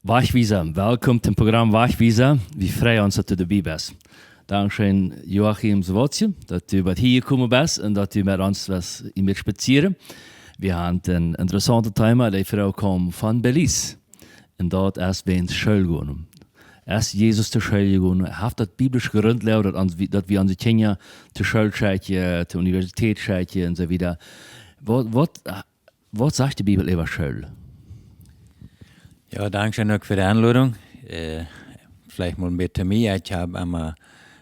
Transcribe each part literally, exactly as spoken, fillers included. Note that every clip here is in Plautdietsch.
Wajchwiesa, welkom tom Programm Wajchwiesa. Wie freien ons, daut du doabie best. Dankscheen, Joachim Sawatje, daut du bat hia jekomen best un daut du met ons west hia met spazieren. Wie haben een interessauntet Thema, de Froag kjemt von Belize. Un daut es wäajen School gonen. Es Jesus to School jegonen? Haft daut biblische Grundlage, daut ons, daut wie onse Kjinja to School schekjen, to Universität schekjen un soo wieda? Waut, waut, waut sajcht de Bibel äwa School? Jo, dankscheen uk fa de Enlodunk. Äh, veleicht mol een bät to mie. Ekj hab emma,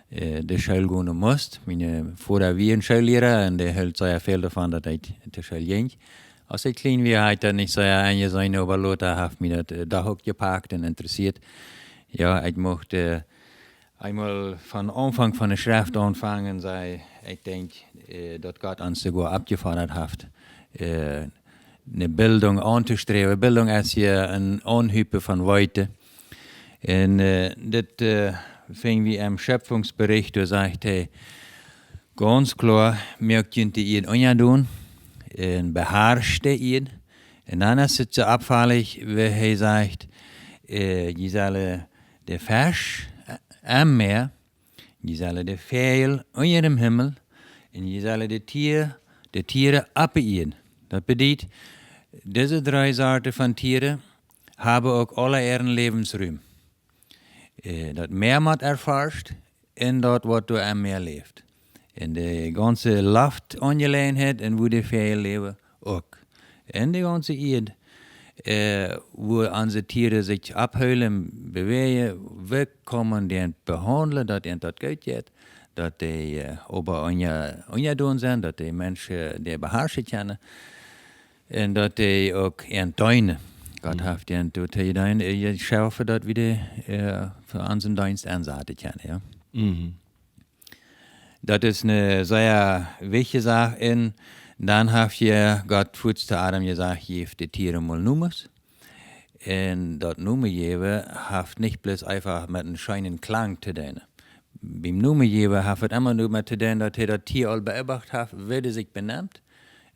äh, de School gonen must. Mien Voda wia een Schoolliera un dee hilt sea väl doavon, daut ekj to School jinkj. Aus ekj kjlien wia, haud ekj daut nich soo enjeseenen, oba lota haft mie daut, äh, doch uk jepakt un interessieet. Jo, ekj mucht, äh, eemol von Aunfank von de Schreft aunfangen, säd ekj, ekj denkj, äh, daut Gott ons soogoa oppjefodat haft, äh, eene Bildunk auntosträwen. Bildunk es hia een Aunhiewen von Weeten. Un, äh, dit, äh, finj wie em Schöpfungsbericht, doa sajcht hee gaunz kloa: Moakt junt de Ieed unjadon un beharscht de Ieed. Un dan es et soo oppfaulich, woo hee sajcht, äh, jie sellen de Fesch, äh, em Mäa, jie sellen de Väajel unja däm Himmel un jie sellen de Tia-, de Tieren oppe Ieed. Daut bediet, dise dree Sorten von Tieren haben uk aule äaren Läwensrum. Äh, daut Mäa mott erforscht un daut, waut doa em Mäa läft. Un de gaunze Loftaunjeläajenheit un woo de Väajel läwen uk. Un de gaunze Ieed, äh, woo onse Tieren sikj ophoolen, bewäajen, wie kjennen dee behaundlen, daut an daut goot jeit, daut dee, äh, oba unja-, unjadon sent, daut de Menschen dee beharschen kjennen. Un daut dee uk an deenen. Gott haft an doatoo jedonen, äh, jeschaufen, daut wie dee, äh, fa onsen Deenst ensaten kjennen, jo. Daut es eene sea wichtje Sach. Un dan haft je Gott fuaz to Adam jesajcht: Jäft de Tieren mol Nomes. Un daut Nomen jäwen haft nich bloos eefach met eenen scheenen Klang to doonen. Biem Nomen jäwen haft et emma doamet to doonen, daut hee daut Tia aul beobacht haft, woo et sikj benemt,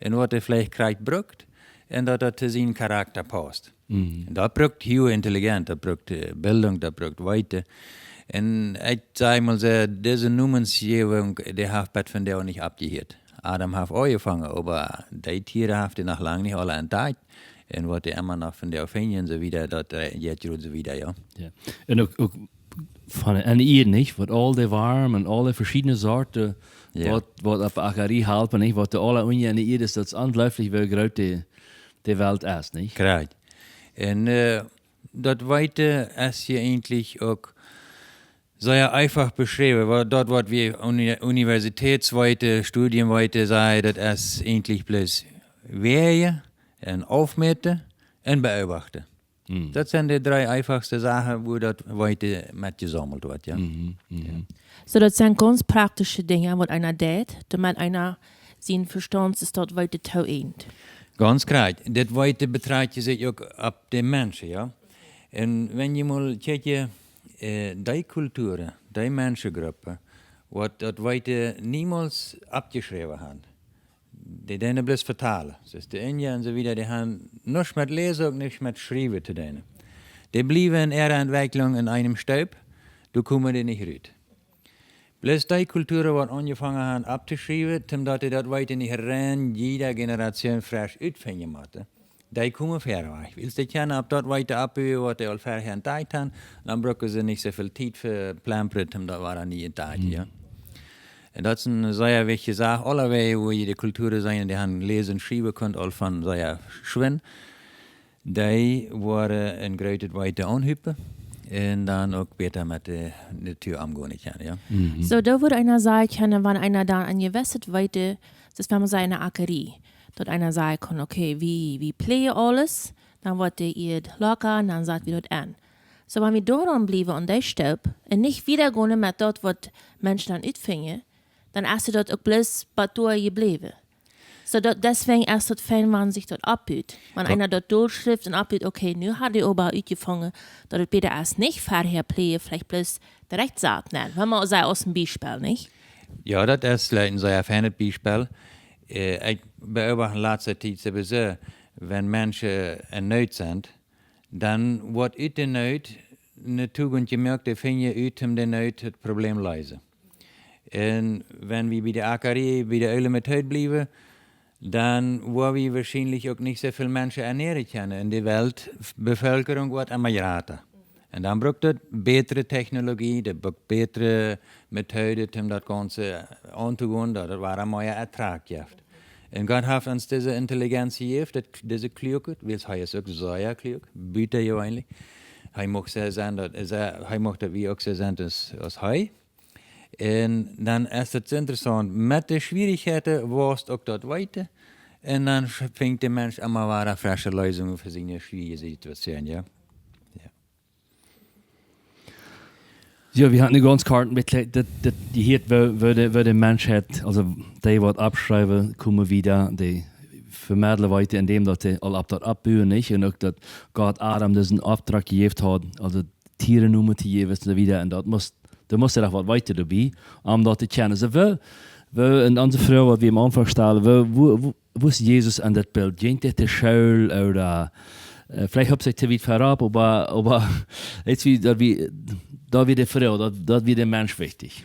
un waut et veleicht krakjt brukt, un daut daut to sienen Charakta pausst. Un daut brukt hee intelligent, daut brukt, äh, Bildunk, daut brukt Weeten. Un ekj saj mol soo, dise Nomensjäwunk, dee haft bat vondoag nich oppjehieet. Adam haft aunjefongen, oba dee Tieren haft hee noch lang nich aule entdakjt. Un waut hee emma noch von dee finjen, soo wieda, daut, äh, jeit jrod soo wieda, jo. Jo. Un uk, uk von de Ieed, nich? Waut aul de Worm un aule veschiedne Sorten, jo, waut, waut opp Akarie halpen, nich? Waut doa aula unja enne Ieed es, daut es onjleeflich, woo groot de, de Welt es, nich? Krakjt. Un, äh, daut Weeten es hia eejentlich uk sea eefach beschräwen, wa-, daut, waut wie Uni-, Universitätsweeten, Studienweeten sajen, daut es eejentlich bloos wäajen un aufmäten un beobachten. Daut sent de dree eefachste Sachen, wua daut Weeten met jesaumelt woat, jo. Jo. Soo, daut sent gaunz praktische Dinja, waut eena deit, doamet eena sien Vestaunt es daut Weeten tooeent. Gaunz krakjt. Dit Weeten betrakjt sikj uk opp de Menschen, jo. Un wan jie mol kjikjen, äh, dee Kulturen, dee Menschengruppen, waut daut Weeten niemols oppjeschräwen haben. Dee deenen bloos vetalen. Soo aus de Inja un soo wieda, dee haben nuscht met Läsen, uk nuscht met Schriewen to doonen. Dee bliewen en äare Entwekjlunk en eenem Stoop, doa komen dee nich rut. Bloos dee Kulturen, waut aunjefongen haben opptoschriewen, toom daut dee daut Weeten nich rein jiede Generation fresch utfinjen motten, dee komen wieda wajch. Wiels dee kjennen opp daut Weeten oppbuen, waut dee aul verhäa entdakjt haben, dan brucken see nich soo väl Tiet veplempren, toom daut wada nie entdakjen, jo. Un daut es eene sea wichtje Sach. Aulawäajen, wua jie de Kulturen seenen, dee haben läsen, schriewen kunnen aul von sea schwind, dee woaren een grootet Weeten aunhiewen un dan uk bäta met de Natua omgonen kjennen, jo. Soo, doa wudd eena sajen kjennen, wan eena dan een jewesset Weeten, daut es, wan eena sajcht, enne Akarie, daut eena sajen kaun, okay, wie, wie pläajen aules, dan woat de Ieed locka un dan sat wie daut aun. Soo, wan wie doaraun bliewen, aun dee Stoop, un nich wieda gonen met daut, waut Menschen dan utfinjen, dan es daut uk bloos bat doa jebläwen. Soo daut, deswäajen es daut fein, wan sikj daut oppbut. Wan eena daut dolschrift un oppbut, okay, nu haft hee oba utjefungen, daut et bäta es, nich verhäa pläajen, veleicht bloos direkt saten. Wan mau soo aus een Biespel, nich? Jo, daut es veleicht een sea feinet Biespel. Äh, ekj beobacht en latste Tiet sowieso, wan Menschen en Noot sent, dan woat ut de Noot ne Tugend jemoakt, dee finjen ut om de Noot daut Problem leesen. Un wan wie bie de Akarie, bie de oole Method bliewen, dan woa wie woarschienlich uk nich soo väl Menschen ernähren kjennen. Un de Weltbevölkerung woat emma jrata. Un dan brukt daut bätre Technologie, daut brukt bätre Methoden, om daut Gaunze auntogonen, daut daut woa mea Ertrag jeft. Un Gott haft ons dise Intelligenz jejäft, daut, dise Kluakjeit, wiels hee es uk sea kluak, butajeweenlich. Hee mucht soo sennen, daut, hee, hee mucht, daut wie uk soo sent aus, aus hee. Un dan es daut soo interessaunt, met de Schwierichkjeiten woascht uk daut weeten. Un dan sch-, finjt de Mensch emma wada fresche Leesungen fa siene schwierige Situation, jo. Jo. Jo, wie haben nu gaunz kort met, daut, daut, dee hieet, woo, woo de, woo de Menschheit, aulsoo dee waut oppschriewen, komen wieda, dee vemedlen wieda, endäm daut dee aul opp daut oppbuen, nich? Un uk daut Gott Adam disen Opdrach jejäft haud, aulsoo Tieren Nomen to jäwen un soo wieda. Un daut must, doa must hee doch waut weeten doabie, om daut to kjennen. Soo, woo, woo, un onse Froag, waut wie aum Aunfank stalden, woo, woo, woo, woo es Jesus aun daut Bilt? Jinkj dee to School ooda, äh, veleicht haft sikj to wiet verrot, oba, oba, jetzt wie, daut wie, daut wie de Froag, daut, daut wie de Mensch wichtich.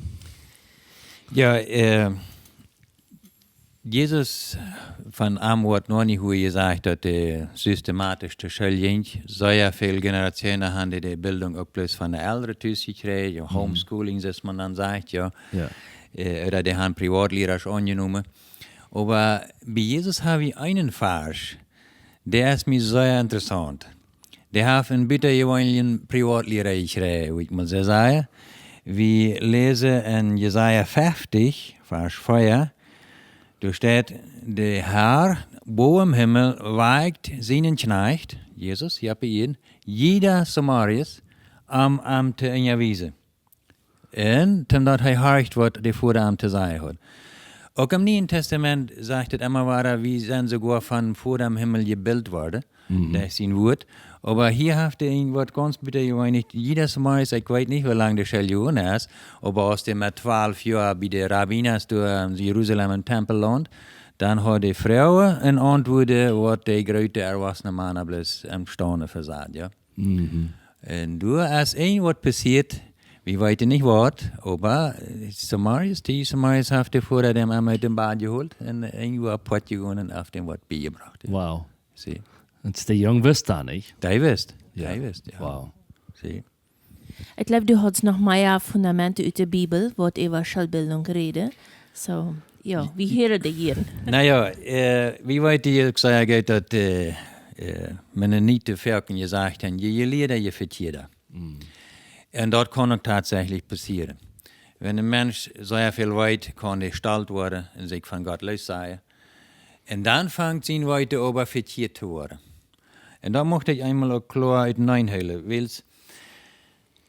Jo, äh, Jesus, von am woat noch nich hia jesajcht, daut hee systematisch to School jinkj. Sea väl Generationen haben dee, dee Bildung uk bloos von de Elren tus jekjräajen, jo, Homeschooling, soo aus maun dan sajcht, jo. Jo. Äh, ooda dee haben Privatlierasch aunjenomen. Oba bie Jesus hab ekj eenen Varsch, dee es mie sea interessaunt. Dee haft een butajeweenlichen Privatliera jekjräajen, wudd ekj mol soo sajen. Wie läsen en Jesaja feftig, Varsch vea, doa steit: "De Herr bowen em Himmel wajcht sienen Kjnajcht", Jesus, hia bie junt, "jieda zemorjes, om am to unjawiesen." Un toom daut hee horcht, waut de Voda am to sajen haud. Uk em Nieen Testament sajcht et emma wada, wie sent soogoa von Voda em Himmel jebilt worden. Mhm. Daut es sien Wort. Oba hia haft hee een Wort gaunz butajeweenlich. Jieda zemorjes, ekj weet nich, woo lang de School jegonen es, oba aus hee met twalf Joa bie de Rabbiners doa en Jerusalem em Tempel laund, dan haud hee Froagen un Auntwuaden, waut de groote erwossene Mana bloos emstaunde vesat, jo. Mhm. Un doa es een Wort passieet, wie weeten nich waut, oba, äh, zemorjes, dee zemorjes haft de Voda am emma ut däm Bad jeholt un een Wort apoat jegonen un haft am Wort biejebrocht, jo. Wow. See. Un de Jung wist daut nich? Dee wist. Jo. Dee wist, jo. Wow. See. Ekj jleew, du hast noch mea Fundamente ut de Bibel, waut äwa Schoolbildung räden. Soo, jo, wie hieren dee hia. Na jo, äh, wie weeten, ekj saj jo, daut, äh, äh, Mennoniten foaken jesajcht haben, je jelieeda, je vekjieeda. Mhm. Un daut kaun uk tatsächlich passieren. Wan een Mensch sea väl weet, kaun hee stolt woaren un sikj von Gott loossajen. Un dan fangt sien Weeten oba vekjieet to woaren. Un daut mucht ekj eemol uk kloa uteneen hoolen, wiels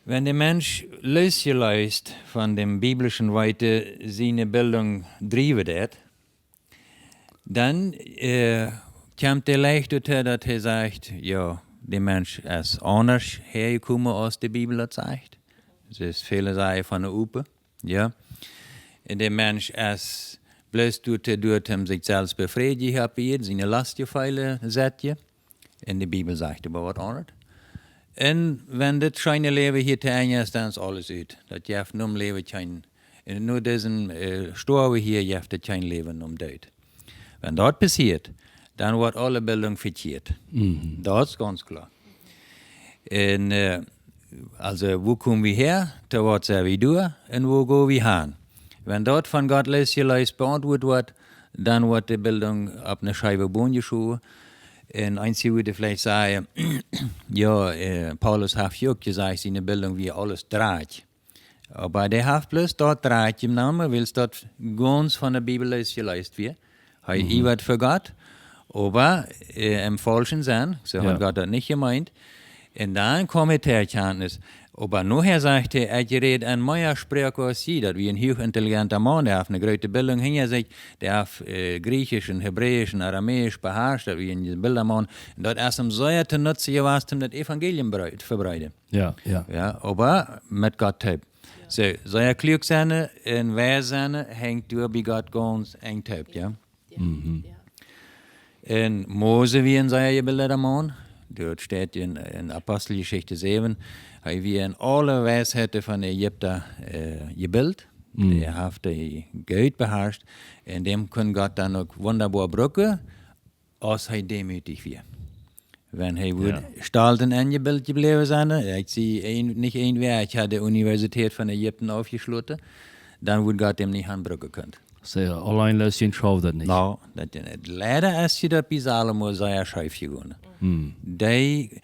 wan de Mensch loosjelost von däm biblischen Weeten siene Bildung driewen deit, dan, äh, kjemt hee leicht doatoo, daut hee sajcht, jo, de Mensch es aundasch häajekomen, aus de Bibel daut sajcht. Daut es, väle sajen, von de Apen, jo. Un de Mensch es bloos doatoo, doatoo, om sikj selfst befriedjen, hia opp Ieed, siene Lostjefeelen sätjen. Un de Bibel sajcht oba waut aundret. Un wan dit scheene Läwen hia to Enj es, dan es aules ut. Daut jeft nom Läwen kjeen, un no disen, äh, Stoawen hia jeft et kjeen Läwen nom Doot. Wan daut passieet, dan woat aule Bildung vekjieet. Mhm. Daut es gaunz kloa. Un, äh, aulsoo, wua komen wie häa, to waut sent wie doa un wua go wie han? Wan daut von Gott loosjelost beauntwuat woat, dan woat de Bildung opp ne scheewe Bon jeschowen. Un eenje wudden veleicht sajen, jo, äh, Paulus haft jo uk jesajcht, siene Bildung wia aules Drakj. Oba dee haft bloos daut Drakj jenomen, wiels daut gaunz von de Bibel loosjelost wia. Hee, mhm, iewat fa Gott, oba, äh, em faulschen Senn, soo haud, jo, Gott daut nich jemeent. Un dan kjeem hee to Erkjantnis. Oba nohäa sajcht hee, ekj räd en mea Sproaken aus jie. Daut wia een huach intelligenta Maun, dee haud ne groote Bildung hinja sikj, dee haud, äh, Griechisch un Hebräisch un Aramäisch beharscht, daut wia een jebilda Maun. Un daut es am sea to Nutzen jewast, om daut Evangelium brei-, to vebreiden. Jo, jo. Jo, oba met Gott toop. Soo, sea kluak sennen un wies sennen henjt doa bie Gott gaunz enj toop, jo. Jo, mhm, jo. Un Mose wia een sea jebilda Maun, Daut steit en, en Aposteljeschicht säwen. Hee wia en aule Weisheiten von Ägipta, äh, jebilt. Mm. Hee haft dee goot beharscht. Un däm kunn Gott dan uk wundaboa brucken, aus hee deemootich wia. Wan hee wudd, ja, stolt un enjebilt jebläwen sennen, ekj sie een, nich een wea, ekj haud de Universität von Ägipten aufjeschloten, dan wudd Gott däm nich aunbrucken kunnen. Soo, auleen loos sien schauft daut nich. No, daut, daut, leider es je daut bie Salomo sea scheef jegonen. Mm. Dee,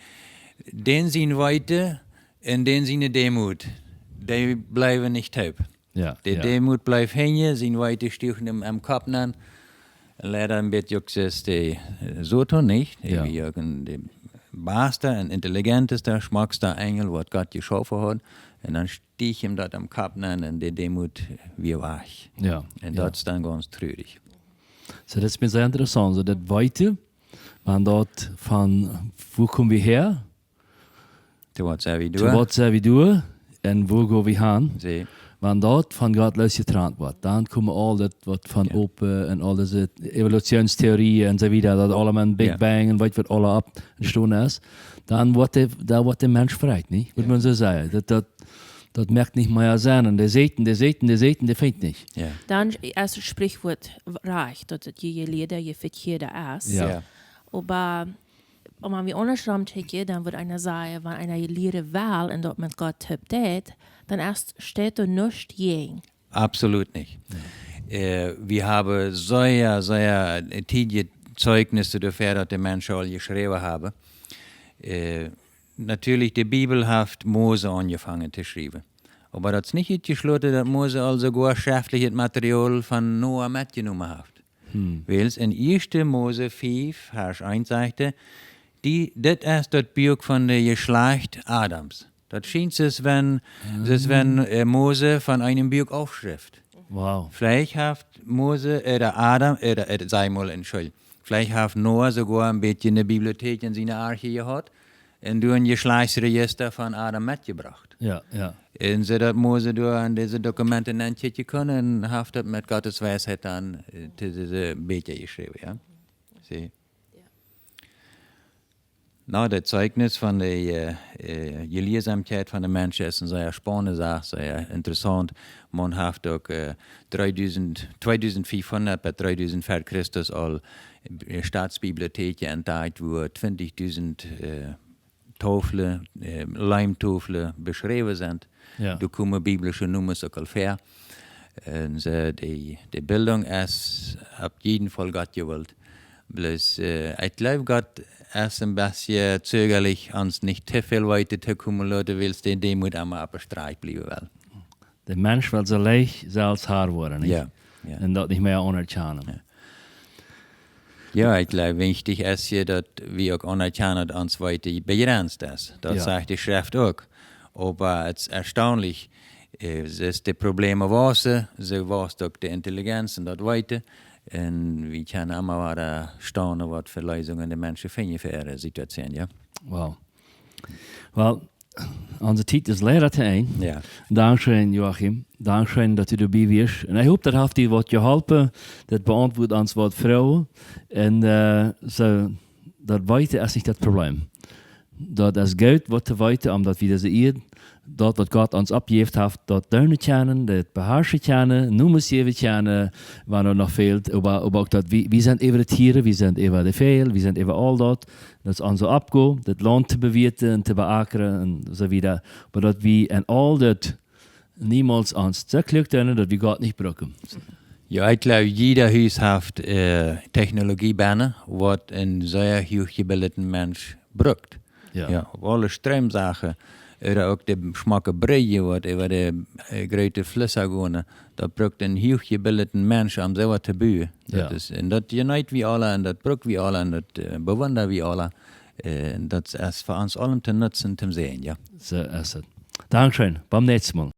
dän sien Weeten un dän siene Deemoot, dee bliewen nich toop. Ja, de, ja. Deemoot bleef hinjen, sien Weeten stuach am, am Kopp aun. Un leider een bät uk es de, äh, Soton, nich? Ja. Dee wia uk een, de basta un intelligentesta, schmocksta Enjel, waut Gott jeschaufen haud. Un dan stuach am daut am Kopp aun un de Deemoot wia wajch. Ja, un ja. Daut es dan gaunz trurich. Soo, daut es mie sea interessaunt. Soo, daut Weeten, wan daut von, wua kom wie häa? Too waut sent wie doa? Too waut sent wie doa? Un wua go wie han? See. Wan daut von Gott loosjetrant woat, dan komen aul daut waut von, ja, Open un aul dise Evolutionstheorie un soo wieda, daut aula met Big, ja, Bang un weet waut aula opp entstonen es, dan woat de, dan woat de Mensch vekjieet, nich? Mott, ja, maun soo sajen. Daut, daut, daut moakt nich mea Senn. Un dee seenen, dee seenen, dee seenen, dee finjen nich. Ja. Dan es daut Sprichwuat rajcht, daut daut je jelieeda, je vekjieeda es. Ja. Ja. Oba wan wie aundasch rom kjikjen, dan wudd eena sajen, wan eena lieren well un daut met Gott toop deit, dan es, steit doa nuscht jäajen. Absolut nich. Ja. Äh, wie haben sea, sea tiedje Zeichnissen doafäa, daut de Menschen aul jeschräwen haben. Äh, natieelich, de Bibel haft Mose aunjefongen to schriewen. Oba daut es nich utjeschloten, daut Mose aul soogoa schreftlichet Material von Noah metjenomen haft. Hm. Wiels en ieeschte Mose fief, Varsch eent sajcht et, dee, dit es daut Buak von de Jeschlajcht Adams. Daut schient, aus wan, ah, aus wan, äh, Mose von eenem Buak aufschrift. Wow. Veleicht haft Mose, äh, de Adam, äh, de, äh, saj mol, Entschuldigung. Veleicht haft Noah soogoa een bät eene Bibliothek en siene Arche jehaut un doa een Jeschlajchtsrejista von Adam metjebrocht. Ja, ja. Un soo daut Mose doa aun dise Dokumenten nenkjikjen kunn un haft daut met Gottes Weisheit dan, äh, to dise Bieekja jeschräwen, jo. See. Jo. No, daut Zeichnis von de, äh, äh, Jeliersomkjeit von de Menschen es eene sea spaunende Sach, sea interessaunt. Maun haft uk, äh, dreedusent, tweedusentfiefhundat bat dreedusent ver Christus aul, äh, Staatsbibliotheken entdakjt, wua twintichdusent, äh, Toflen, äh, Leimtoflen beschräwen sent. Jo. Doa komen biblische Nomes uk aul väa. Un, äh, de, de Bildung es opp jieden Faul Gott jewollt. Bloos, äh, ekj jleew, Gott es een bät zögerlich, ons nich too väl wieda to komen loten, wiels dee, dee mott emma opp de Strakj bliewen wellen. De Mensch well soo leicht selfst Har woaren, nich? Jo, jo. Un daut nich mea aunerkjanen. Jo. Jo, ekj jleew, wichtich es je, daut wie uk aunerkjanen, daut ons Weeten bejrenzt es. Daut, jo, sajcht de Schreft uk. Oba et es erstaunlich, äh, es de Probleme wausen, soo wausst uk de Intelligenz un daut Weeten. Un wie kjennen emma wada staunen, waut fa Leesungen de Menschen finjen fa äare Situation, jo. Wow. Well, onse Tiet es leider to Enj. Jo. Dankscheen, Joachim. Dankscheen, daut du doabie wieescht. Un ekj hop, daut haft die waut jeholpen, daut beauntwuat ons waut Froagen. Un, äh, soo, daut Weeten es nich daut Problem. Daut es goot, waut to weeten, om daut wie dise Ieed, daut waut Gott ons oppjejäft haft, daut doonen kjennen, daut beharschen kjennen, Nomes jäwen kjennen, wan doa noch fält, oba, oba uk daut wie, wie sent äwa de Tieren, wie sent äwa de Väajel, wie sent äwa aul daut, daut es onse Oppgow, daut Launt to bewirten un to beakren un soo wieda. Oba daut wie en aul daut niemols ons soo kluak doonen, daut wie Gott nich brucken. Jo, ekj jleew, jieda Hus haft, äh, Technologie bennen, waut een sea huachjebildeten Mensch brukt. Jo. Jo, opp aule Stroomsachen, ooda uk de schmocke Brigjen, waut äwa de, äh, groote Flüss gonen, daut brukt een huachjebildeten Mensch, om soo waut to buen. Jo. Daut es, un daut jeneet wie aula, un daut bruk wie aula, un daut, äh, bewunda wie aula. Äh, daut es fa ons aulen to nutzen, to seenen, jo. Soo es et. Dankscheen. Bat näakjstet Mol.